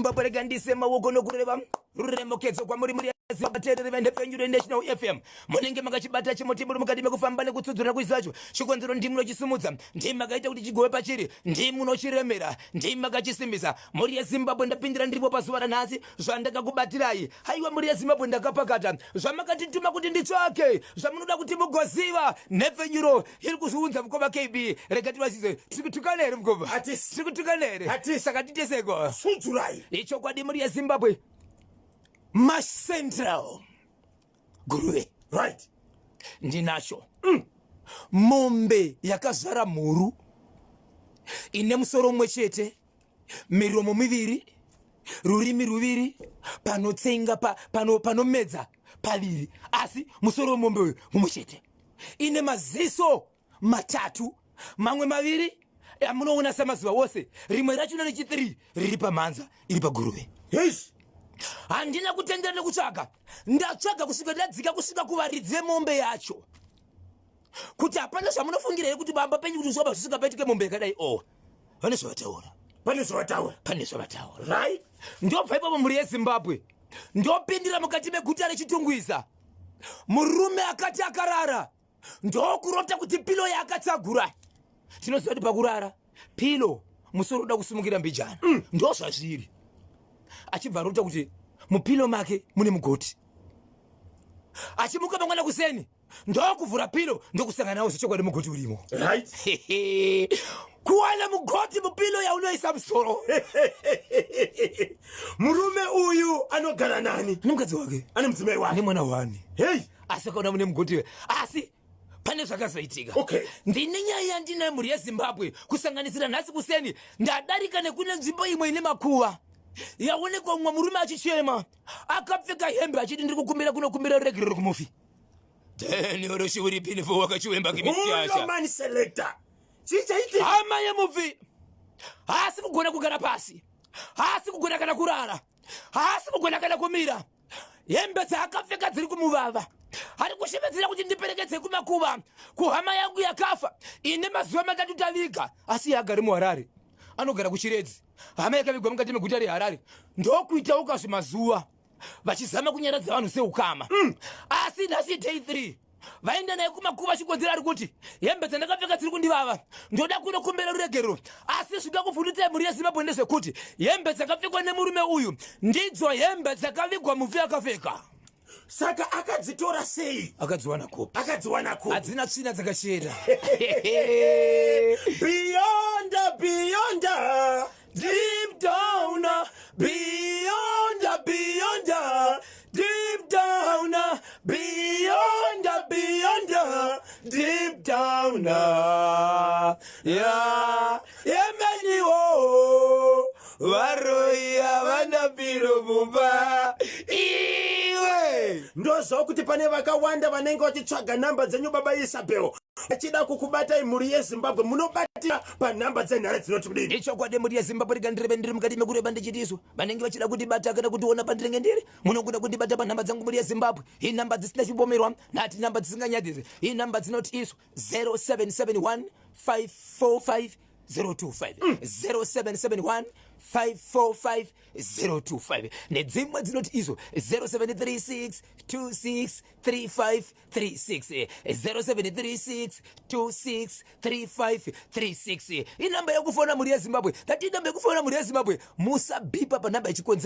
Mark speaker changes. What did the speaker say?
Speaker 1: yeZimbabwe, rega ndise maoko nokureva ruremekedzo kwamuri muri vateereri venhepfenyuro National FM. Munenge makachibata chimuti muri mukati mekufamba nekutsudzura kuisacho. Chikonzero ndimi munochisimudza, ndimi makaita kuti chigove pachiri, ndimi munochiremera, ndimi makachisimbisa. Mhuri yeZimbabwe, ndapindira ndiripo pazuva ranhasi. Zvandakakubatirai, haiwa mhuri yeZimbabwe, ndakapakata zvamakatituma kuti nditsvake, zvamunoda kuti mugoziva. Nhepfenyuro iri kuzviunza. Mukoma KB, rega tivasize. Tiri kutukana here, mukoma?
Speaker 2: Hatisi.
Speaker 1: Tiri kutukana here?
Speaker 2: Hatisi.
Speaker 1: Saka titeseko.
Speaker 2: Sudzurai.
Speaker 1: Ichokwadi, mhuri yeZimbabwe, Mash Central, Guruve. Ndinacho mombe yakazvara mhuru ine musoro mumwe chete, miromo miviri, rurimi ruviri, panotsenga panomedza paviri, asi musoro wemombe uyu mumwe chete. Ine maziso matatu, mamwe maviri amunoona samazuva ose, rimwe rachona rechi3 riri pamhanza iri paGuruve.
Speaker 2: Heish.
Speaker 1: Handina kutendera nekutsvaga. Ndatsvaga kusvika ndadzika kusvika kuvaridzi vemombe yacho kuti hapana zvamunofungira here kuti bamba penyu kuti zvoba zvisvika paitike mombe yakadai? O, vane zvavataura.
Speaker 2: Pane zvavataura.
Speaker 1: Pane zvavataura. Ndobva ipapo, mhuri yeZimbabwe, ndopindira mukati meguta reChitungwiza. Murume akati akarara, ndokurota kuti pillow yaakatsagura. Tinoziva kuti pakurara pillow musoro uda kusimukira mbijana, ndo zvazviri. Achibva arota kuti mupillow make mune mugoti. Achimuka mangwana kuseni, ndokuvhura pillow, ndokusangana nawo zvechokwadi, mugoti urimo. Kuwana mugoti mupillow yaunoisa musoro!
Speaker 2: Murume uyu anogara nani?
Speaker 1: Nemukadzi wake.
Speaker 2: Ane mudzimai wake.
Speaker 1: Nemwana wani.
Speaker 2: Hei.
Speaker 1: Asi akaona mune mugoti, asi pane zvakazoitika. Ndine nyaya yandinayo, mhuri yeZimbabwe, kusanganisira nhasi kuseni ndadarika nekune nzvimbo imwe ine makuva, yaonekwa mumwe murume achichema akapfeka hembe, achiti, "Ndiri kukumbira kunokumbira ruregerero kumufi Daniel Shiuripinifo wakachiwemba kimisiasha."
Speaker 2: Unomani selector, chii chaitika?
Speaker 1: Hama yemufi haasi kugona kugara pasi, haasi kugona kana kurara, haasi kugona kana kumira. Hembe dzaakapfeka dziri kumuvava. Ari kushevedzera kuti, "Ndiperekedze kumakuva kuhama yangu yakafa ine mazuva 3 taviga." Asi iye agari muHarare, anogara kuChiredzi. Hama yakavigwa mukati meguta reHarare. Ndokuitawo kazvimazuva vachizama kunyaradza vanhu seukama. Asi nhasi day 3 vaenda naye kumakuva. Chikonzero, ari kuti, "Hembe dzandakapfeka dziri kundivava, ndoda kunokumbera ruregerero." Asi zvikakuvhundutsai, mhuri yeZimbabwe, ndezvekuti hembe dzakapfekwa nemurume uyu ndidzo hembe dzakavigwa mufi akapfeka.
Speaker 2: Saka akadzitora sei?
Speaker 1: Akadziwana kupi?
Speaker 2: Akadziwana kupi?
Speaker 1: Hadzina tsvina, dzakachena.
Speaker 2: Beyond, beyond.
Speaker 1: Deep down, beyond, beyond, deep down, beyond, beyond, deep down, yeah, yemeniwo varoi havana pillow mumba iwe.
Speaker 2: Ndoziva kuti pane vakawanda vanenge vachitsvaga nhamba dzenyu, baba Isabel, vachida kukubatai. Mhuri yeZimbabwe, munobatira panhamba dzenhare dzinoti kudini?
Speaker 1: Ichokwadi, mhuri yeZimbabwe, rikandireve ndiri mukati mekureba ndichitiswa. Vanenge vachida kundibata kana kundiona pandinenge ndiri, munogona kundibata panhamba dzangu, mhuri yeZimbabwe. Inhamba dzisina chipomerwa nhati, nhamba dzisinganyadzisi, inhamba dzinoti isu 0771 545 025, 0771 545 025, nedzimwe dzinoti izvo 0736 26 35 36, 0736 26 35 36. Inhamba yekufona, mhuri yeZimbabwe. Ndati inhamba yekufona, mhuri yeZimbabwe. Musabhipa panhamba yechikonzero.